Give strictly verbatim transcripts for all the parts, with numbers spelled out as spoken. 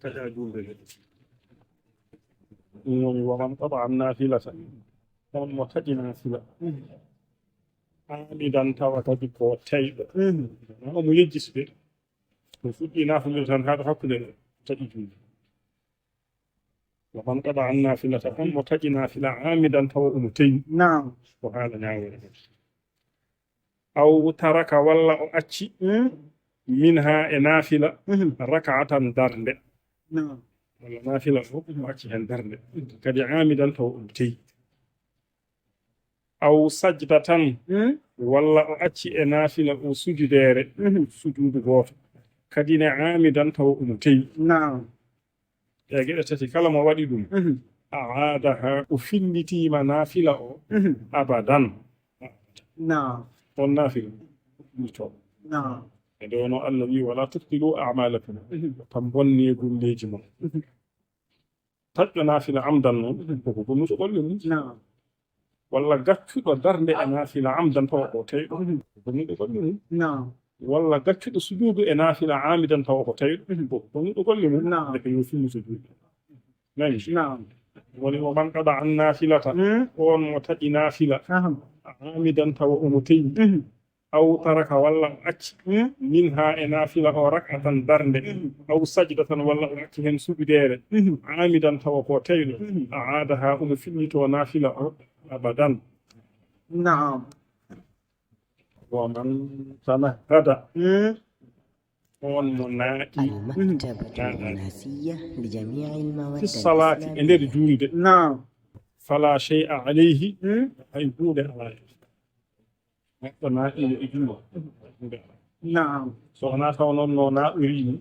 Taƴa juulde nde. Ɗum woni, "Wa man qata'a nafilata", on mo taƴi nafila. Amidan, tawa kadi ko tayɗo. Omo yejjiti de. O fuɗɗi nafila tan haa ɗo hakkunde nde, taƴi juulde. "Wa man qata'a nafilata", on mo taƴi nafila, amidan, tawa omo tawi. Naam. Ko haala ñaawoore. Aw taraka, walla o acci, minha, e nafila, raka'atan, darnde. Naam. Walla nafila o, o acci heen darnde. Kadi amidan, tawa omo tawi. Aw sajdatan, walla o acci e nafila o sujudeere, sujuudu gooto. Kadi ne amidan, tawa omo tawi. Naam. Ɗe geɗe tati kala mo waɗi ɗum, aadaha, o fillitiima nafila o, abadan. Naam. On nafila, ɗum to. Naam. E nde wonoo Allah wi, "Wala tubtilu a'malakum." Tan bonne golleeji mon. Taƴɗo nafila amdan noon, koko bonnuɗo golle mum. Naam. Walla gaccuɗo darnde e nafila amdan tawa ko tayɗo, koko bonnuɗo golle mum. Naam. Walla gaccuɗo sujuudu e nafila amidan tawa ko tayɗo, koko bonnuɗo golle mum. Naam. Ndeke yo fillito juuɗe. Nani? Naam. Woni, "Wa man qata'a nafilata", on mo taƴi nafila, amidan tawa omo tawi. Aw taraka, walla o acci, minha, e nafila o, rak'atan, darnde, aw sajdatan, walla o acci heen sujudeere, amidan, tawa ko tayɗo, aadaha, omo fillito nafila o, abadan. Naam. Wa man tanahhada, on mo naaɗi, المكتبة الغناسية لجميع المواد fi salaati, e nder الإسلامية. Juulde. Naam. Fala shay'a alayhi, hay huunde alaa e Neɗɗo naatino e juulde. Naam. So wonaa taw noon no naatnorii ni.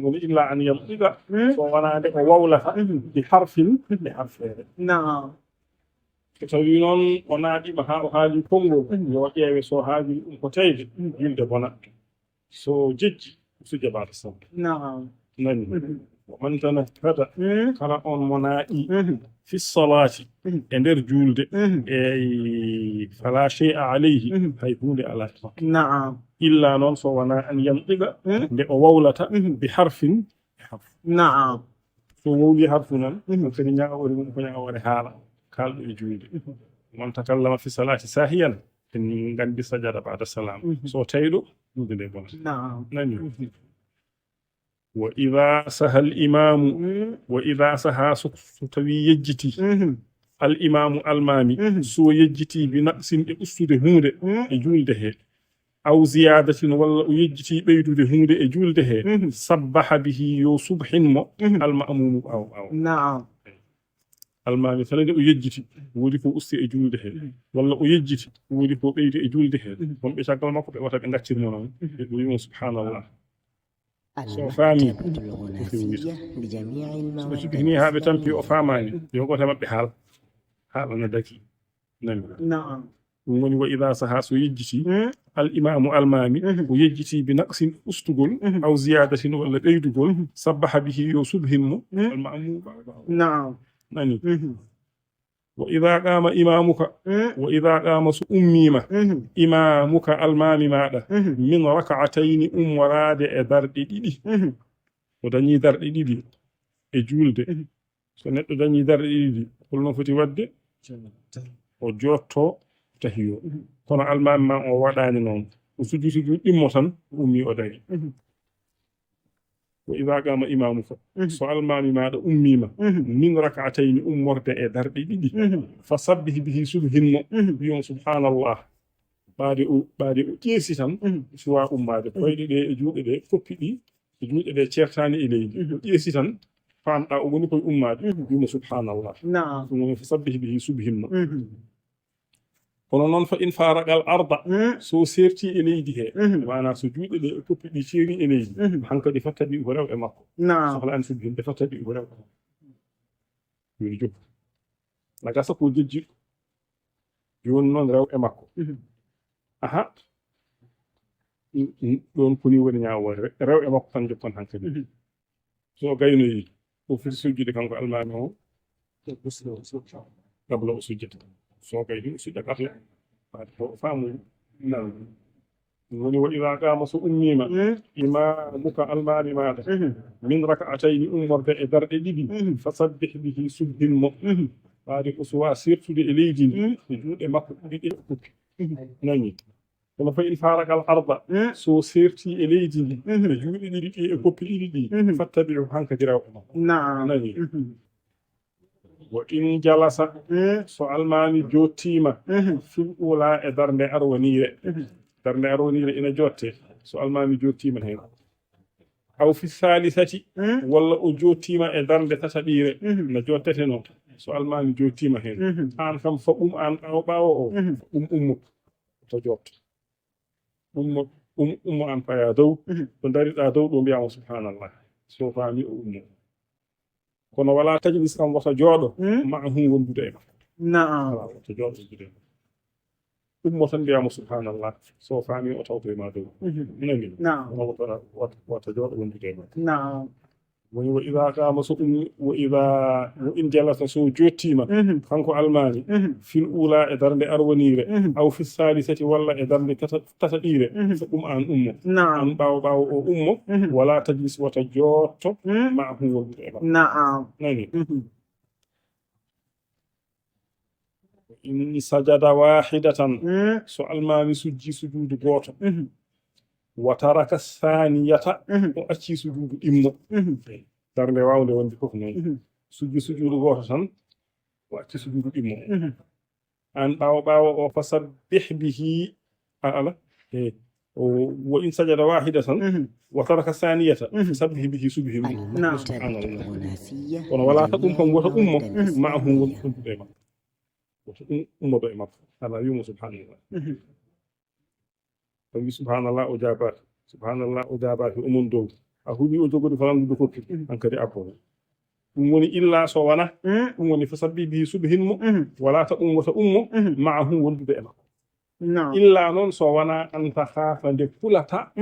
Woni illa an yantiqa, so wonaa nde o wawlata, bi harfin, e harfeere. Naam. So tawii noon o naatiima haa o haali konngol, yo o ƴeewe so haali ɗum ko tayde, juulde bona. So jejji, sujja baada salam. Naam. Nani? Wa man tanahhada, kala on mo naaɗi, fi salaati, e nder juulde, e fala shay'a alayhi, hay huunde alaa e makko. Naam. Illa noon so wonaa an yantiqa, nde o wawlata, bi harfin, e harfu. Naam. So wowli harfu noon, kadi ñaawoore mum ko ñaawoore haala, kaalɗo e juulde. Man takallama fi salaati saahiyan, en nganndi sajada baada salam. So tayɗo, juulde nde bona. Naam. Nani? Wa idha saha al imamu, wa idha saha, so, so tawi yejjiti, al imamu, almami, so yejjiti bi naqsin, e ustude huunde, e juulde he, aw ziyadatin, walla o yejjiti ɓeydude huunde e juulde he, sabbaha bihi, yo subhin mo, al ma'mumu, ɓaawo, ɓaawo. Naam. Almaami tan nde o yejjiti, woodi ko usti e juulde he, walla o yejjiti, woodi ko ɓeydi e juulde he. Wonɓe caggal makko ɓe wata ɓe ngaccir mo noon, ɓe wi'i mo, "Subhanallah." So o faami, المكتبة الغناسية لجميع so ɓe المواد cubbini haa ɓe tampi o الإسلامية. Faamaani, yo gooto e maɓɓe haal, haalana daki. Nani? Naam. Ɗum woni, wa idha saha, so yejjiti, al imamu, almaami, o yejjiti bi naqsin, ustugol, aw ziyadatin, walla ɓeydugol, sabbaha bihi, yo subhin mo, al ma'mumu, ɓaawo, ɓaawo. Naam. Nani? Wa idha qama imamuka, wa idha qama, so ummiima, imamuka, almaami maaɗa, min rak'atayni, ummoraade e darɗe ɗiɗi. O dañi darɗe ɗiɗi e juulde. So neɗɗo dañii darɗe ɗiɗi, holno foti waɗde? O jotto tahiyo. Kono almaami ma o waɗaani noon. O sujjiti ɗimmo tan, o ummii o dari. Wa idha qama imamuka. So almaami maaɗa ummiima, min rak'atayni, ummorde e darɗe ɗiɗi. Fa sabbih bihi, subhinmo. Wiyon, "Subhanallah." Ɓaade o, ɓaade o ƴeesi tan, suwa ummaade. Koyɗe ɗe e juuɗe ɗe, koppi ɗi, e juuɗe ɗe ceertaani e leydi. O ƴeesi tan, faamɗa o woni koye ummaade, wimo, "Subhanallah." Naam. Ɗum woni, "Fa sabbih bihi, subhinmo." Kono noon, "Fa in faraqal arda", so seerti e leydi he, maanaa so juuɗe ɗe e koppi ɗi ceeri e leydi, hankadi fattabi ko rew e makko. Naam. Sohla an subhinde fattabi ko rew e makko. Yo jokku. Na gasa ko jejji. Jooni noon rew e makko. Aha. Ɗum, ɗum, ɗoon koni woni ñaawoore. Re-, rew e makko tan jokkon hankadi. So gaynoyi, o foti sujjude kanko almaami o. Qabla o sujjata. So gayni o sujja qabla. Maa o faamu nan. Woni, wa ida qama, so ummiima, imamuka, almaami maaɗa, min rak'atayni, ummorde e darɗe ɗiɗi, fasabbih bihi, subhin mo. Ɓaade ko suwa sertude e leydi ndi, e juuɗe makko ɗiɗi ɗe o koppi. Nani? Kono fa in faraqal arda, so serti e leydi ndi, e juuɗe ɗiɗi ɗi, e koppi ɗiɗi ɗi, fattabi'u, hankadi rew e makko. Naam. Nani? Wa in jalasa, so almaami jottiima, fil ula, e darnde arwaniire. Darnde arwaniire ina jotte, so almaami jottiima heen. Aw fi salisati, walla o jottiima e darnde tataɓiire, no jottete noon, so almaami jottiima heen. Aan kam, fa um aan ɓaawo ɓaawo o, fa um ummo, to jotto. Ummo, um, ummo aan paya dow, to ndariɗaa dow ɗo mbiyaa mo subhanallah. So faami o ummo. Kono wala tajlis kam wata jooɗo, ma'ahu wondude e makko. Naam. Wala wata jooɗo wondude e makko. Ummo tan mbiyaa mo subhanallah. So faami o tawto e ma dow. Nani? Naam. Kono wata, wata, wata jooɗo wondude e makko. Naam. Woni wa ida qama so ummi, wa ida, wa in jalasa so jottiima, kanko almaami, fil ula e darnde arwaniire, aw fi salisati walla e darnde tata-, tataɓiire, so ɗum aan ummo. Naam. Aan ɓaawo ɓaawo o ummo, wala tajlis wata jotto, ma'ahu wondude e makko. Naam. Nani? In sajada wahidatan, so almaami sujji sujuudu gooto, wa taraka saniyata, o acci sujuudu ɗimmo. Darnde waawnde wonde fof noon. Sujji sujuudu gooto tan, o acci sujuudu ɗimmo. Aan ɓaawo ɓaawo o, fasabbih bihi, a-, ala, e, o, wa in sajada wahidatan, wa taraka saniyata, fasabbih bihi subhin. Naam. Subhanallah. Kono wala ta ɗum kam wota ummo, ma'ahu wondude e makko. Wota um-, ummodo e makko. Ala wi'umo subhanallah. O wi subhanallah, o jaabaaki. Subhanallah, o jaabaaki, o mon dow. A huɓi o jogori ko nandude koppi, hankadi abbo. Ɗum woni illa so wona, ɗum woni fasabbih bihi subhin mo, wala ta ɗum wota ummo, ma'ahu wondude e makko. Naam. Illa noon so wona an takhafa nde kulata,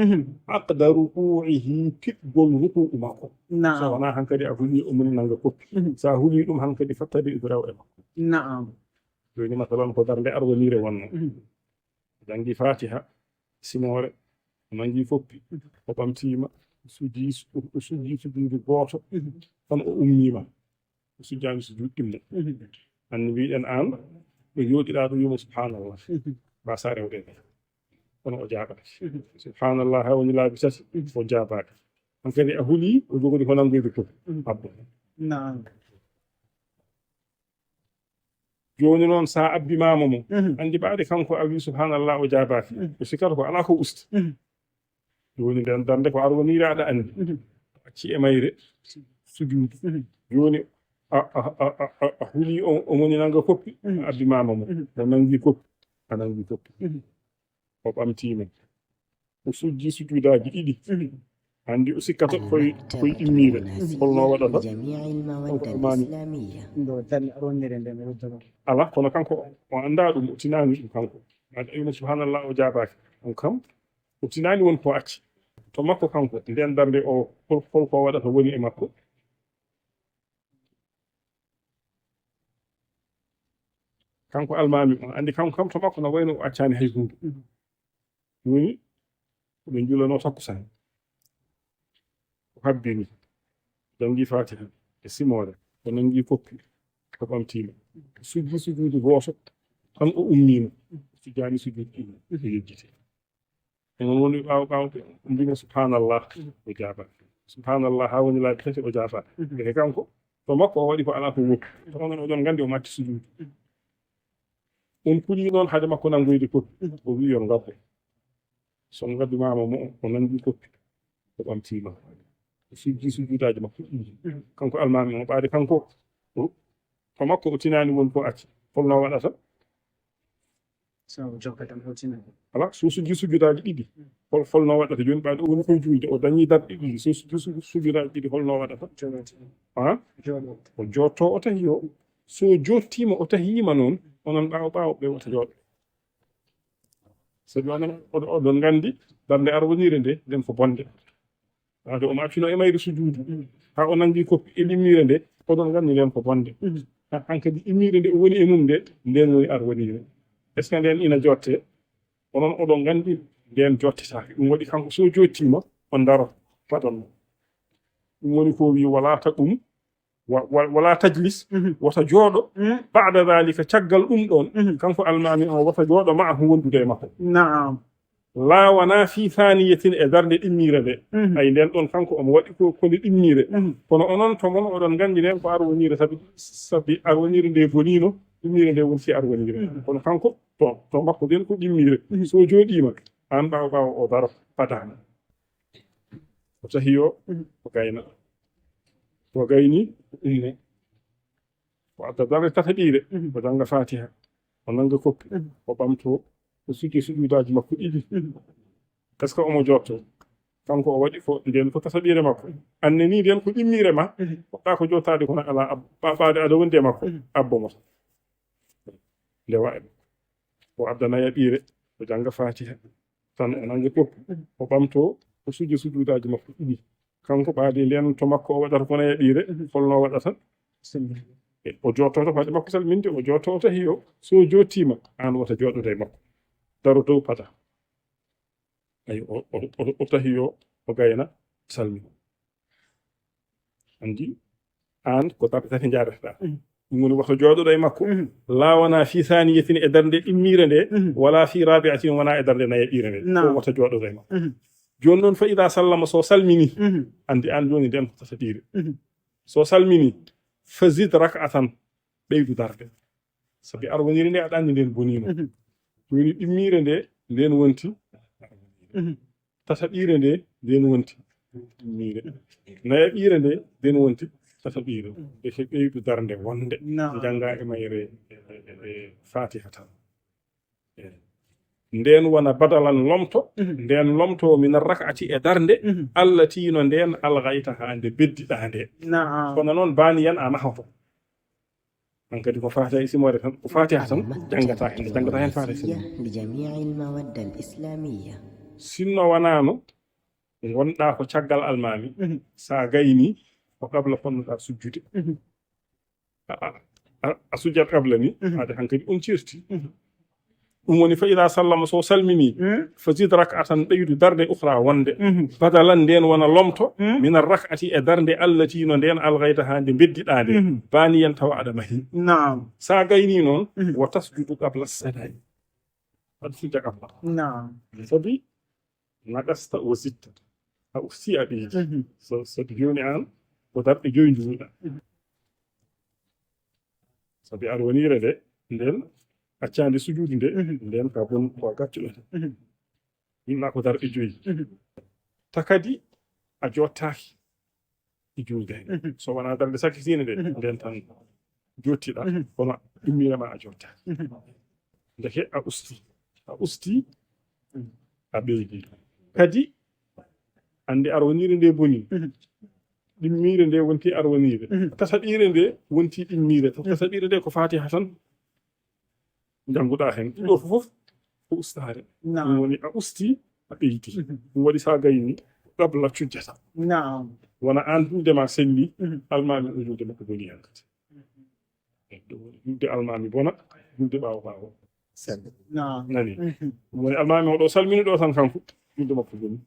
aqda ruku'ihi, kiɗgol ruku'u makko. Naam. So wona hankadi a huɓi o moni nanga koppi. Sa huɓi ɗum hankadi fattabi ibra'u e makko. Naam. Jooni masalan ko darnde arwaniire wonno. Janngi Fatiha, simoore, o nangi koppi, o ɓamtiima, o sujji, o sujji sujuudu gooto, tan o ummiima. O sujjaani sujuudu ɗimmo. Anndi mbiɗen aan, ɗo jooɗiɗaa ɗo wi'umo subhanallah. Ba sa rewde. Kono o jaabaaki. Subhanallah, haa woni laabi tati, o jaabaaki. Hankadi a huli, o jogori ko nangoyde fof. Abbo. Naam. Jooni noon, sa abbi maama mo, anndi ɓaade kanko a wi subhanallah, o jaabaaki. O sikkata ko alaa ko usti. Jooni nden darnde ko arwaniire aɗa anndi. A acci e mayre sujuudu. Jooni a, a, a, a, a huli o, o moni nanga koppi, a abbi maama mo. O nangi koppi, a nangi koppi. O ɓamtiima. O sujji sujuudaaji ɗiɗi. Anndi o sikkata koye, koye immiire. Holno o waɗata? Kanko almaami. Ɗo darnde arwaniire nden o waddata. Ala, kono kanko o anndaa ɗum, o tinaani ɗum kanko. Aɗa wi'umo subhanallah, o jaabaaki. On kam, o tinaani won ko acci. To makko kanko, nden darnde o, hol, hol ko waɗata woni e makko? Kanko almaami on, anndi kanko kam to makko no wayno o accaani hay huunde. Jooni, ɓe njulanoo takkusaan. O habbini, janngi Fatiha e simoore, o nangi koppi, o ɓamtiima. O sujji sujuudu gooto, tan o ummiima. O sujjaani sujuudu ɗiɗi, o yejjiti. E noon woni ɓaawo, ɓaawo ɓe mbiima subhanallah, o jaabaaki. Subhanallah haa woni laabi tati, o jaabaaki. Ndeke kanko, to makko o waɗi ko alaa ko woppi. To onon oɗon nganndi o matti sujuudu. On kulii noon hade makko nanngoyde koppi. O wi'i yo ngabbo. So ngabbi maama mo, o nanngi koppi. O ɓamtiima. O sujji sujuudaaji makko ɗiɗi. Kanko almaami o ɓaade kanko, o, to makko o tinaani won ko acci. Holno o waɗata? So o jokkata o tinaani. Ala, so sujji sujuudaaji ɗiɗi. Hol, holno o waɗata jooni ɓaade o woni koye juulde, o dañii darɗe ɗiɗi. So sujji su-, sujuudaaji ɗiɗi, holno o waɗata? Jooɗoto. Ha? Jooɗoto. O jootto o tahi o. So o joottiima o tahiima noon, onon ɓaawo ɓaawo ɓe wota jooɗo. Sabi onon, oɗo-, oɗon nganndi darnde arwaniire nde, nden ko bonde. Haa o maccunoo e mayre sujuudu. Haa o nanngi koppi e immiire nde, oɗon nganndi nden ko bonde. Ha-, hankadi immiire nde o woni e mum nde, nden woni arwaniire. Est-ce que nden ina jotte? Onon oɗon nganndi nden jottitaake. Ɗum waɗi kanko so jottiima, o daro fadon mo. Ɗum woni ko wi wala taqum, wa-, wa-, wala tajlis, wota jooɗo, ba'da dhalika, caggal ɗum ɗon, kanko almaami on wota jooɗo ma'ahu wondude e makko. Naam. La wana fi thaniyatin e darnde ɗimmire nde. Ay nden ɗon kanko omo waɗi ko, ko nde ɗimmire. Kono onon to mon oɗon nganndi nden ko arwoniire, sabi, sabi arwoniire nde bonino, ɗimmire nde wonti arwoniire. Kono kanko to, to makko nden ko ɗimmire. So jooɗiima, aan ɓaawo ɓaawo o daro fadano. O tahi yo o gayna. O gayni, o ummo. O adda darnde tataɓiire, o jannga Fatiha, o nannga koppi, o ɓamto, o sujji sujuudaaji makko ɗiɗi. Est-ce que omo jotto? Kanko o waɗi ko nden ko tataɓiire makko. Annani nden ko ɗimmire ma, poɗɗa ko jottaade kono ala ab-, ɓa-, ɓaade aɗa wondi e makko, abbo mo tan. Nde waɗi. O adda nayaɓiire, o jannga Fatiha. Tan o nannga koppi, o ɓamto, o sujja sujuudaaji makko ɗiɗi. Kanko ɓaade nden to makko o waɗata ko nayaɓiire, holno o waɗata? E o jottoto paɗe makko salminde, o jotto o tahi yo, so jottiima, aan wota jooɗoda e makko. Daro dow pada. Ay, o, o, o, o tahi yo, o gayna, salmina. Anndi, aan ko darɗe tati njaadata. Ɗum woni woto jooɗoɗo e makko. La wana fi thaniyatin e darnde ɗimmire nde, wala fi rabi'atin wona e darnde nayaɓiire nde. Naam. Ko woto jooɗoɗo e makko. Jooni noon fa ida sallama, so salmini, anndi aan jooni nden ko tataɓiire. So salmini, fa zid rak'atan, ɓeydu darnde. Sabi arwoniire nde aɗa anndi nden boniino. Jooni ɗimmire nde, nden wonti. Tataɓiire nde, nden wonti ɗimmire. Nayaɓiire nde, nden wonti tataɓiire. E he ɓeydu darnde wonde. Naam. Jannga e mayre, e, e, e, e Fatiha tan. E. Nden wona badalan lomto, nden lomto min rak'ati e darnde, allati no nden algaytaha nde beddiɗa nde. Naam. Kono noon baniyan a mahoto. Hankadi ko Fatiha e simoore tan, ko Fatiha tan janngata heen, janngata heen Fatiha e simoore. بجميع المودة الإسلامية. Sinno wanaano ngonɗa ko caggal almaami, sa gayni ko qabla fonnoɗa sujjude. A, a, a, a sujjat qabla ni, ade hankadi on certi. Ɗum woni fa ida sallama, so salmini, fa zid rak'atan, ɓeydu darnde ukhra wonde. Badalan nden wona lomto, min ar rak'ati e darnde allati no nden algaytaha nde beddiɗa nde. Baniyan tawa aɗa mahi. Naam. Sa gayni noon, wa tasjudu qabla salami. Aɗa sujja qabla. Naam. Sabi naqasta wa zidta. A usti a ɓeydi. So, so jooni aan, ko darɗe joyi njuuɗa. Sabi arwaniire nde, nden accande sujuudu nde, nden ka bon ko a gaccuɗo. Ɗum na ko darɗe joyi. Ta kadi a jottaaki e juulde he. So wonaa darnde sakkitiinde nde, nden tan jottiɗa, kono ɗimmire ma a jottaaki. Ndeke a usti, a usti, a ɓeydi. Kadi, anndi arwaniire nde boni. Ɗimmire nde wonti arwaniire. Tataɓiire nde wonti ɗimmire. Tataɓiire nde ko Fatiha tan. Jannguɗa heen. Ɗo fof ko ustaare. Naam. Ɗum woni a usti, a ɓeydi. Ɗum waɗi so a gayni, qabla cujjata. Naam. Wona aan juulde ma selli, almaami o juulde makko boni heen kadi. Ɗum woni juulde almaami bona, juulde ɓaawo ɓaawo sella. Naam. Nani? Ɗum woni almaami o ɗo salmini ɗo tan kanko, juulde makko boni.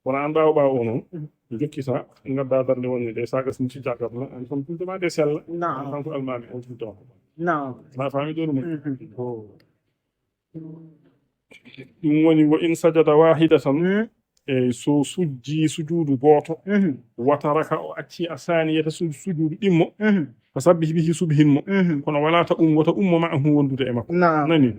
Kono aan ɓaawo ɓaawo o noon, jokkita, ngadda darnde wonde nde, saaka sin cidda gabna, aan kam juulde ma nde sella. Naam. Aan kanko almaami o juulde makko. Naam. Ma faami ɗo ɗum. Ɗum woni wa in sajada wahidatan, e so sujji sujuudu gooto, wa taraka o acci a saniyata su-, sujuudu ɗimmo, fa sabbih bihi subhin mo. Kono wala taqum wota ummo ma'ahu wondude e makko. Naam. Nani?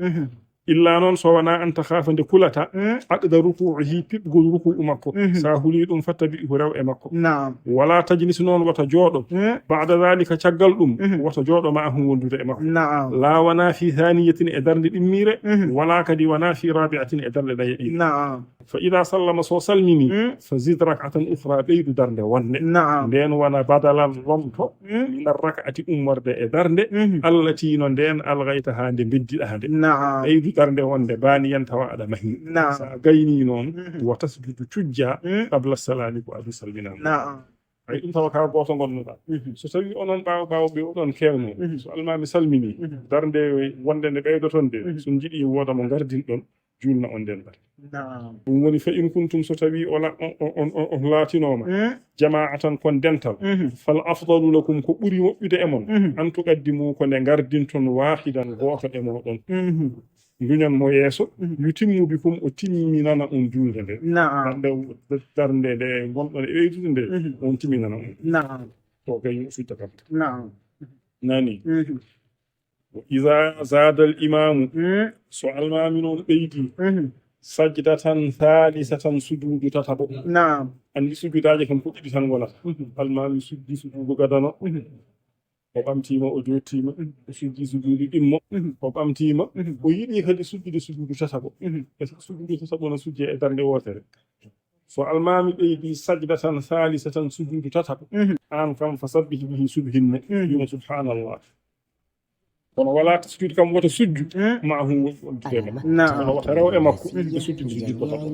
Illa noon so wonaa an takhaafa nde kulata, aqda ruku'ihi piɓgol ruku'u makko. Sa huli ɗum fattabi'hu rew e makko. Naam. Wala tajlis noon wota jooɗo. Ba'da dhalika caggal ɗum wota jooɗo ma'ahu wondude e makko. Naam. La wonaa fi thaniyatin e darnde ɗimmire, wala kadi wonaa fi rabi'atin e darnde nayaɓiire. Naam. Fa ida sallama so salmini, fa zid rak'atan ukhra ɓeydu darnde wonde. Naam. Nden wona badalan lomto, min ar rak'ati ummorde e darnde, allati no nden algaytaha nde beddiɗa nde. Naam. Ɓeydu darnde wonde baniyan tawa aɗa mahi. Naam. Sa gayni noon, wa tasjudu cujja, qabla salami ko adu salminal. Naam. Ay ɗum tawa ka gooto ngonnoɗa. So tawi onon ɓaawo ɓaawo ɓe oɗon kewno, so almaami salmini, darnde wonde nde ɓeydoton nde, so jiɗi wooda mo ngardinɗon, juulna on dental. Ɗum woni, fa in kuntum, so tawi o la-, on, on, on, on laatinooma, jamaa'atan, kon dental, fal afdalu lakum, ko ɓuri moƴƴude e mon, an tuqaddimu, ko nde ngardinton, waahidan, gooto e mooɗon. Nduñon mo yeeso, yutimmu bikum, o timminana on juulde nde. Darnde, darnde nde ngonɗon e ɓeydude nde, on timminana on. Ko kay sujjata kam. Nani? Wa iza zaada al imaamu, so almaami noon ɓeydi, sajdatan thaalisatan, sujuudu tataɓo. Anndi sujudaaji kam ko ɗiɗi tan ngonata. Almaami sujji sujuudu gadano, o ɓamtiima, o jooɗtiima, o sujji sujuudu ɗimmo, o ɓamtiima, o yiɗi kadi sujjude sujuudu tataɓo. E so sujuudu tataɓo no sujje e darnde wootere. So almaami ɓeydi sajdatan thaalisatan, sujuudu tataɓo, aan kam, fa sabbih bihi, subhinmo, wi'mo subhanallah. Kono wala tasjud kam, wota sujju, ma hum, wondude ma. Kono wota rew e makko, ɓe sujjude sujjude ko tataɓo.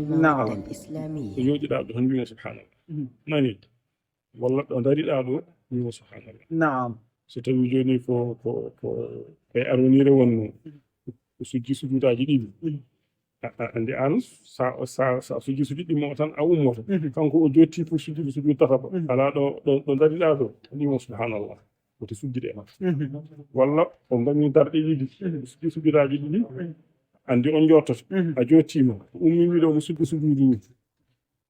Ɗo jooɗiɗaa ɗo tan, wi'mo subhanallah. Nani? Walla ɗo dariɗaa ɗo, wi'mo subhanallah. So tawi jooni ko, ko, ko e arwoniire wonno, o sujji sujudaaji ɗiɗi. A, a, anndi aan, sa, sa, sa sujji sujudi ɗimmo tan, a ummoto. Kanko o jooɗti pour sujjude sujudu tataɓo. Alaa ɗo, ɗo, ɗo dariɗaa ɗo, wi'mo subhanallah. Wota sujjude e makko. Walla o ngami darɗe ɗiɗi, sujji sujudaaji ɗiɗi. Anndi on jooɗtoto. A jooɗtiima, o ummii, wi'i ɗo omo sujja sujudu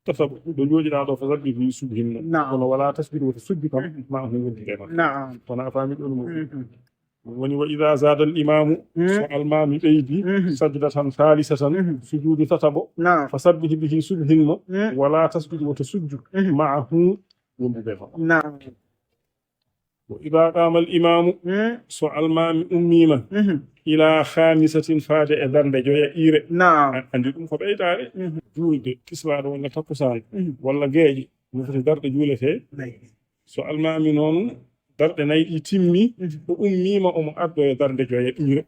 tataɓo, ɗo jooɗiɗaa ɗo, fa sabbih bihi, subhinmo. Kono wala tasjud, wota sujju kam, ma hum, wondude ma. Kono a faami ɗon mo. Woni, wa iza zaada al imaamu, so almaami ɓeydi, sajdatan thaalisatan, sujuudu tataɓo, fa sabbih bihi, subhinmo, wala tasjud, wota sujju, ma hum, wondude ma. Wa iza qaama al imaamu, so almaami ummiima, ila khamisatin, faade e darnde joyaɓiire. A-, anndi ɗum ko ɓeydaare. Juulde tisbaar walla takkusaan walla geeƴe, no foti darɗe juuletee. So almaami noon darɗe nayi ɗi timmi, o ummiima, omo addoya darnde joyaɓiire.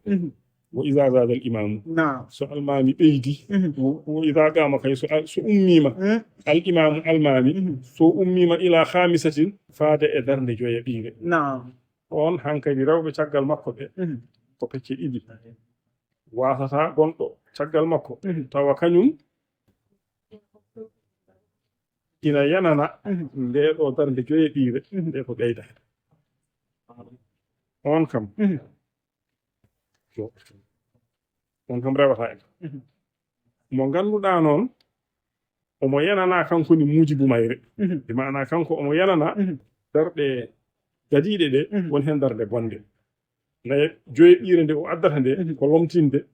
Wa iza zaada al imaamu. So almaami ɓeydi, wo, wo iza qaama kay, so al-, so ummiima, al imaamu, almaami, so ummiima ila khamisatin, faade e darnde joyaɓiire. On hankadi rewɓe caggal makko ɓe, ko pecce ɗiɗi. Waasata gonɗo caggal makko, tawa kañum ina yanana nde ɗo darnde joyaɓiire, nde ko ɓeydaade. On kam, on kam rewata en. Mo ngannduɗaa noon, omo yanana kanko ni muujibu mayre. Bi maana kanko omo yanana darɗe gadiiɗe ɗe, won heen darnde bonde. Naye joyaɓiire nde o addata nde, ko lomtinde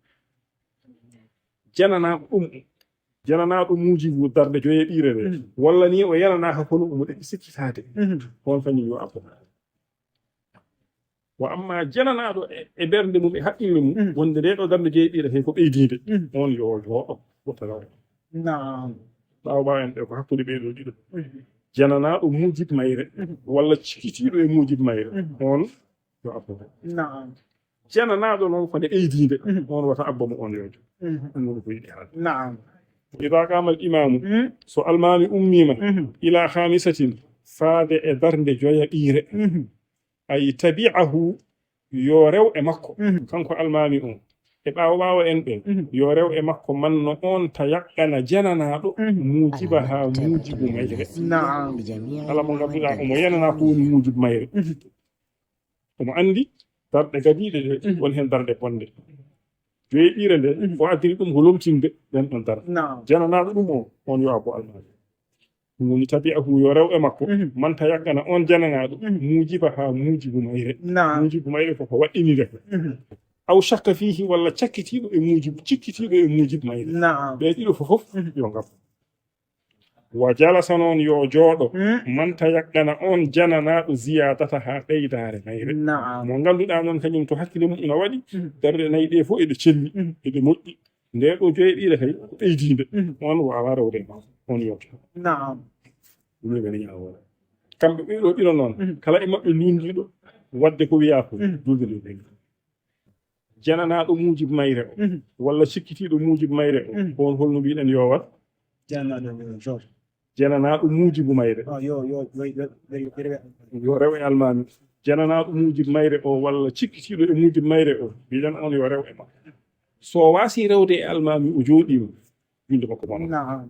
jananaaɗo ɗum, jananaaɗo muujibu darnde joyaɓiire nde. Walla ni o yananaaka kono omo ɗeɓi sikkitaade. On kañum yo abbo. Wa amma jananaaɗo e, e ɓernde mum, e haqqille mum, wonde nde ɗo darnde joyaɓiire he ko ɓeydiinde, on yo jooɗo, wota raw. Ɓaawo ɓaawo en ɓe ko hakkunde ɓee ɗo ɗiɗo. Jananaaɗo muujib mayre, walla cikkitiiɗo e muujib mayre, on yo abbo mo. Jananaaɗo noon ko nde ɓeydiinde, on wata abbo mo, on yo jooɗo. Ɗum woni ko yiɗi haalde. Ida qaama al imaamu, so almaami ummiima, ila khamisatin, faade e darnde joyaɓiire, ay tabi'ahu, yo rew e makko, kanko almaami on, e ɓaawo ɓaawo en ɓen, yo rew e makko, man no on tayaqqana jananaaɗo, muujiba haa muujibu mayre. Kala mo ngannduɗaa omo yananaa ko woni muujibu mayre. Omo anndi darɗe gadiiɗe ɗe, won heen darɗe bonɗe. Joyaɓiire nde, ko addiri ɗum ko lomtinde ɓen ɗon darɗe. Jananaaɗo ɗum o, on yo abbo almaami. Ɗum woni tabi'ahu, yo rew e makko, man tayaqqana, on jananaaɗo, muujiba haa muujibu mayre. Muujibu mayre ko ko waɗɗinire ko. Aw shakka fiihi, walla cakkitiiɗo e muujibu, cikkitiiɗo e muujibu mayre. Ɓe ɗiɗo fof, fof, yo ngam. Wa jalasa, noon yo jooɗo, man tayaqqana, on jananaaɗo, ziyaadata, haa ɓeydaare mayre. Mo ngannduɗaa noon, kañum to hakkille mum ina waɗi, darɗe nayi ɗe fof eɗe celli, eɗe moƴƴi. Nde ɗo joyaɓiire kay ko ɓeydiinde, on waawaa rewde e makko, on yewta. Ɗum woni ɓe ñaawore. Kamɓe ɓee ɗo ɗiɗo noon, kala e maɓɓe lunndiiɗo waɗde ko wiyaa ko, juulde nde ɓeydi. Jananaaɗo muujib mayre o, walla cikkitiiɗo muujib mayre o, ko on holno mbiɗen yo waɗ? Jananaaɗo muujibu mayre. Yo rew e almaami. Jananaaɗo muujib mayre o walla cikkitiiɗo e muujib mayre o, mbiɗen on yo rew e makko. So o waasi rewde e almaami, o jooɗiima, julde makko bonat. Naam.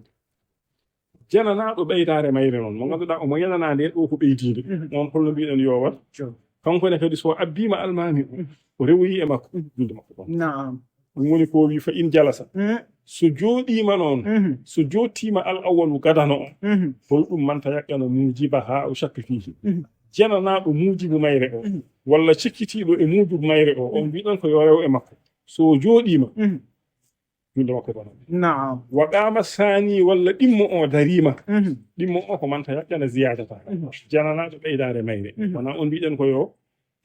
Jananaaɗo ɓeydaare mayre noon, mo ngannduɗaa omo yananaa nde ɗo ko ɓeydiinde. Mhm. On holno mbiɗen yo waɗ? Jo. Kanko ne kadi so abbiima almaami o, mhm, o rewoyi e makko, mhm, julde makko bonat. Naam. Ɗum woni ko o wi fa in jalasa. Mhm. So jooɗiima noon, mhm, so jooɗtiima al awwalu gadano o, mhm, hol ɗum man tayaqqana muujibaha aw shakka fiihi. Mhm. Jananaaɗo muujibu mayre o, mhm, walla cikkitiiɗo e muujibu mayre o, on, mhm, mbiɗen ko yo rew e makko. So o jooɗiima, mhm, julde makko bonat. Naam. Wa qaama saani walla ɗimmo o dariima. Mhm. Ɗimmo o ko man tayaqqana ziyaadata. Mhm. Jananaaɗo ɓeydaare mayre. Mhm. Wonaa on mbiɗen ko yo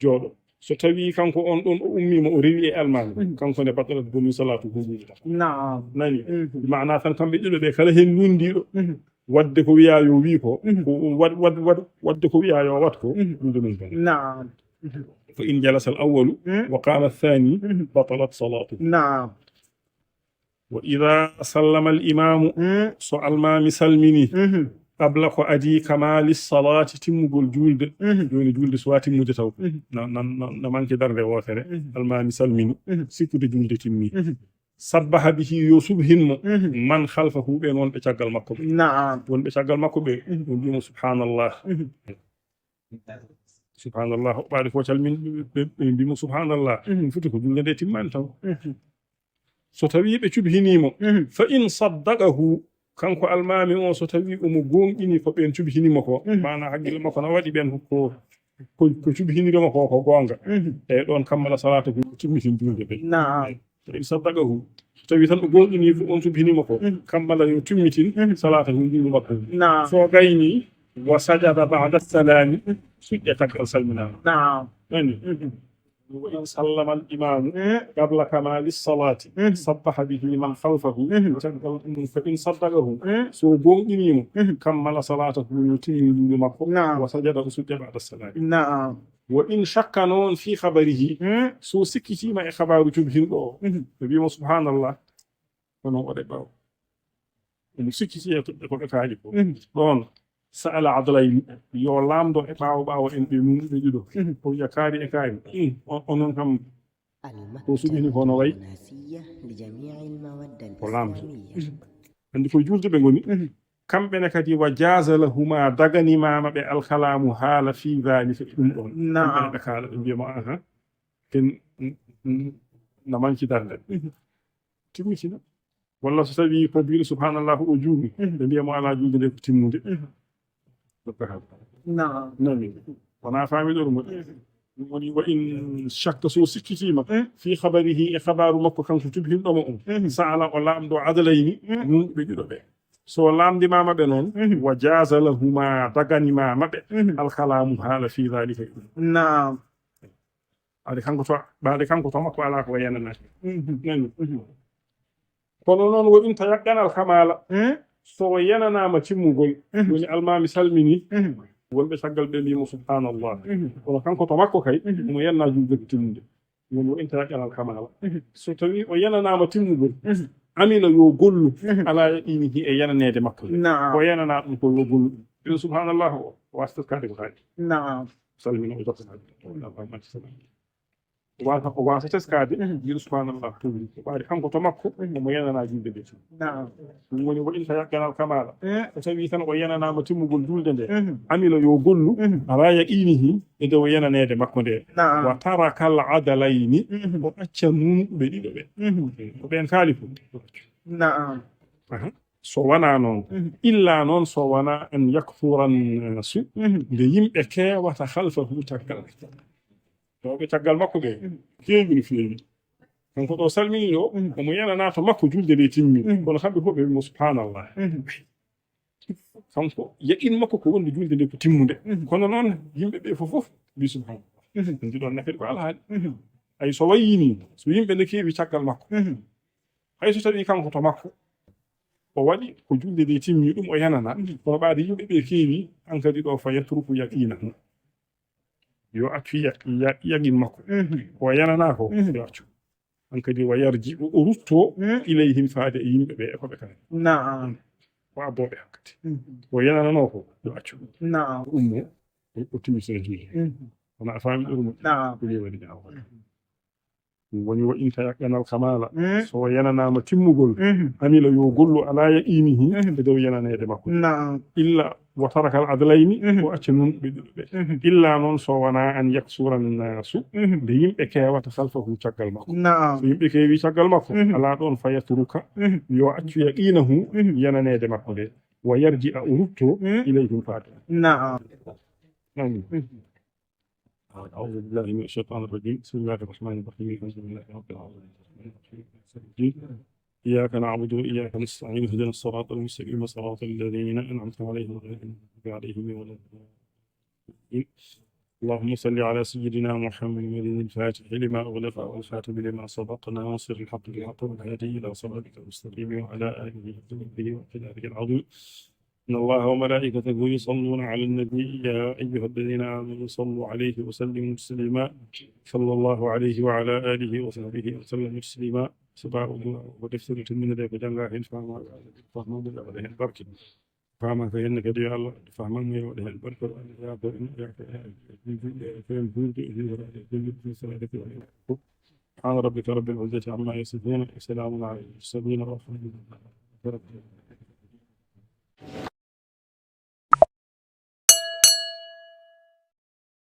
jooɗo. So tawii kanko on ɗon o ummiima o rewi e almaami, mhm, kanko ne batalat boni salaatu hu. Naam. Nani? Mhm. Maanaa tan kamɓe ɗiɗo ɓe kala heen lunndiiɗo, mhm, waɗde ko wiyaa yo wii ko, mhm, ko wad-, wad-, wad-, waɗde ko wiyaa yo waɗ ko, mhm, julde mum bonat. Naam. Mhm. Fa in jalasa al awwalu, mhm, wa qaama thani, mhm, batalat salaatu. Naam. Wa ida sallama al imaamu, mm, so almaami salmini, mhm, qabla ko adii kamaali salaati, timmugol juulde. Mhm. Jooni juulde suwaa timmude taw. Mhm. Na, na, na, na manque darnde wootere. Mhm. Almaami salmini, mhm, sikkude juulde timmi. Mhm. Sabbaha bihi, yo subhin mo, mhm, man khalfahu, ɓeen wonɓe caggal makko ɓe. Naam. Wonɓe caggal makko ɓe, mhm, ɓe mbiya mo subhanallah. Mhm. Subhanallah, o ɓaade fof calmin, ɓe, ɓe, ɓe mbiya mo subhanallah. Mhm. Ɗum foti ko juulde nde timmaani taw. Mhm. So tawii ɓe cubhinii mo, mhm, fa in saddaqahu, kanko almaami o, so tawii omo goongɗini ko ɓeen cubhini mo ko, mhm, maanaa hakkille makko na waɗi ɓeen ko, ko, ko cubhiniri mo ko, ko goonga. Mhm. Eyi, ɗoon kammala salaata ko timmitin juulde ɓe. Naam. Fa in saddaqahu, so tawii tan o goongɗini ko oon cubhini mo ko, mhm, kammala yo timmitin, mhm, salaata ko juulde makko. Naam. So gaynii, wa sajada ba'da salaami, suƴƴa caggal salminaama. Naam. Nani? Mhm. Wa in sallama al imaamu, mm, qabla kamaali salaati, mm, sabbaha bihi man khalfahu, mm, caggal ɗum, fa in saddaqahu, mm, so goongɗinii mo, mm, kammala salaatahu, yo timmin juulde makko, naam, wa sajada, o suƴƴa ba'da salaami. Naam. Wa in shakka noon fi khabarihi, mm, so sikkitiima e khabaaru cubhinɗo o, mm, ɓe mbiya mo subhanallah, kono o waɗa ɓaawo. Omo sikkiti e ko, e ko ɓe kaali ko. Mhm. Ɗoon, sa'ala adlayni, yo laamdo e ɓaawo ɓaawo en ɓe mum ɓe ɗiɗo. Mhm. O wiya kaari e kaari. Mhm. O, onon kam, ko suɓini ko no wayi? Ko laamdo. Mhm. Anndi ko juulde ɓe ngoni. Mhm. Kamɓe ne kadi, wa jaaza lahuma, dagani maama ɓe alkalaamu haala fii daalika e ɗum ɗoon. Naam. Kamɓe ne ɓe kaala, ɓe mbiya mo, aha, ken, n-, n-, na manci darnde. Mhm. Timmitina. Walla so tawii ko biiɗo subhanallah o juumi, mhm, ɓe mbiya mo alaa juulde nde ko timmude. Mhm. Ɗo ko hal. Naam. Nani. Wonaa faamiɗo ɗum. Mhm. Ɗum woni wa in shakka so sikkitiima, mhm, fii khabarihi e khabaaru makko kanko cubhinɗo mo on. Mhm. Sa'ala o laamdo adlayni, mhm, mum ɓe ɗiɗo ɓe. So laamndimaama ɓe noon, mhm, wa jaaza lahuma dagani maama ɓe, mhm, alkalaamu haala fii daalika. Naam. Ade kanko to, ɓaade kanko to makko alaa ko o yananaa. Mhm. Nani? Mhm. Kono noon, wo in tayaqqanal kamaala. Hmm? So o yananaama timmugol, mhm, woni almaami salmini, mhm, wonɓe caggal ɓe mbii mo, "Subhanallah." Mhm. Kono kanko to makko kay, mhm, omo yanna juulde ko timmude. Woni wo in tayaqqanal kamaala. Mhm. So tawii o yananaama timmugol, mhm, amila yo gollu, mhm, alaa yaqinihi e yananeede makko nde. Naam. Ko yananaa ɗum ko yo gollu ɗum. Yo subhanallah o, o waasa teskaade ko haaɗi. Naam. Salmina o jokka. O waasa, o waasa teskaade, mhm, wiide subhanallah, towri. Ko ɓaade kanko to makko, mhm, omo yanana juulde nde. Naam. Ɗum woni wo in tayaqqanal kamaala. Eh. So tawii tan o yananaama timmugol juulde nde, mhm, amila yo gollu, mhm, alaa yaqinihi, e dow yananeede makko nde. Naam. Wa tarakal adalayni, mhm, o acca nuunɗuɓe ɗiɗo ɓe. Mhm. Ko ɓeen kaali fof. Naam. Aha. So wonaa noon, mhm, illa noon so wonaa an yakthura nnaasu, mhm, nde yimɓe keewata khalfahu caggal. Rewɓe caggal makko ɓe, mhm, keewi no feewi. Kanko ɗo salmini ɗo, mhm, omo yananaa to makko juulde nde timmi. Mhm. Kono kamɓe fof ɓe mbii mo, "Subhanallah." Mhm. Kanko, yaqin makko ko wonde juulde nde ko timmude. Mhm. Kono noon, yimɓe ɓe fof fof mbii, "Subhanallah." Mhm. Ndi ɗon ne kadi ko alhaali. Mhm. Ay, so wayii nii, so yimɓe ne keewi caggal makko. Mhm. Hay so tawii kanko to makko, o waɗi ko juulde nde timmi, ɗum o yananaa. Mhm. Kono ɓaade yimɓe ɓe keewi, hankadi ɗo fa yatruku yaqinahu. Yo accu ya-, ya-, yaqin makko. Mhm. Ko yananaa ko, mhm, yo accu. Hankadi wa yarji, o, o rutto, mhm, ilayhim, faade e yimɓe ɓe, e ko ɓe kaali. Naam. O abboo ɓe hankadi. Mhm. Ko yanananoo ko, yo accu. Naam. O ummo, o, o timmitina juulde. Mhm. Kono a faami ɗo ɗum? Naam. Ko ni waɗi ñaawo. Mhm. Woni wa inta yaqqanal kamala. So yananaama timmugol, amila yo gollu ala yaqinihi, e dow yananeede makko. Illa wa tarakal adlayni, o acca nun ɓe ɗiɗo ɓe. Illa noon so wonaa an yaksura nnasu, nde yimɓe keewata khalfahu caggal makko. So yimɓe keewi caggal makko, alaa ɗoon fa yatruka, yo accu yaqinahu, yananeede makko nde. Wa yarji a o rutto, ilayhim faade. Amin. أعوذ بالله من الشيطان الرجيم. بسم الله الرحمن الرحيم. الحمد لله رب العالمين. إياك نعبد وإياك نستعين. اهدنا الصراط المستقيم. صراط الذين أنعمت عليهم غير المغضوب عليهم ولا الضالين. اللهم صل على سيدنا محمد الفاتح لما أغلق والخاتم لما سبق ناصر الحق بالحق والهادي إلى صراطك المستقيم وعلى آله وصحبه وقدره العظيم. إن الله وملائكته يصلون على النبي، يا أيها الذين آمنوا صلوا عليه وسلموا تسليما. صلى الله عليه وعلى آله وصحبه وسلم تسليما. Sabaabu ko deftere timminere ko jannga heen, faama, faama mo waɗa heen barke. Faama ko heen kadi yo Allah faaman mo, waɗa heen barke. سبحان ربك رب العزة عما يصفون، وسلام على المرسلين، والحمد لله رب العالمين.